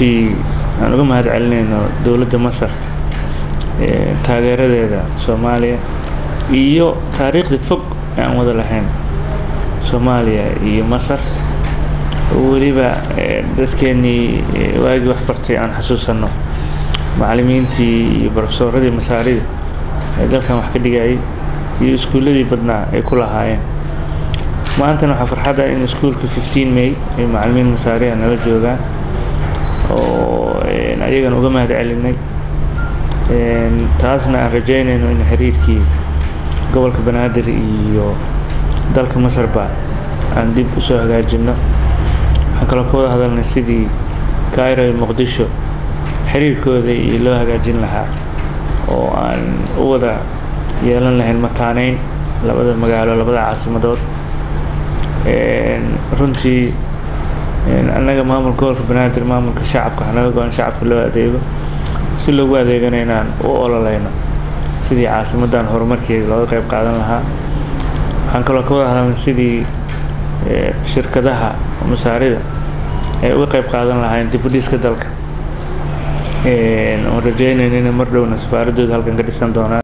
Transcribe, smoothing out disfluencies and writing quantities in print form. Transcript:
Aan uga mahad celinayno dowladda Masar taageeradeeda Soomaaliya iyo taariikhdii fog ee aan wada lahayn Soomaaliya iyo Masar. Weliba dadkeenii waagii wax bartay aan xasuusanno macallimiintii iyo barofesoradii Masaarida ee dalkan wax ka dhigayay iyo iskuulladii badnaa ay ku lahaayeen. Maantana waxaa farxadda in iskuulka 15 May ay macallimiin Masaariya nala joogaan oo ayagana uga mahad celinay, taasna aan rajaynayno in xiriirkii gobolka Banaadir iyo dalka Masarba aan dib usoo hagaajino. Waxaan kaloo ka wada hadalnay sidii Cairo iyo Muqdisho xiriirkooda iyo loo hagaajin lahaa oo aan u wada yeelan lahayn mataaneyn labada magaalo, labada caasimadood. Runtii annaga maamulka gobolka Banaadir, maamulka shacabka, waxaa naga go-an shacabka loo adeego, si loogu adeegana inaan u ololeyno sidii caasimadan horumarkeeda looga qayb qaadan lahaa. Waxaan kaloo ka wada hadalnay sidii shirkadaha Masaarida ay uga qayb qaadan lahaayeen dib u dhiska dalka, oon rajeynayno inay mar dhowna safaaradooda halkan ka dhisan doonaan.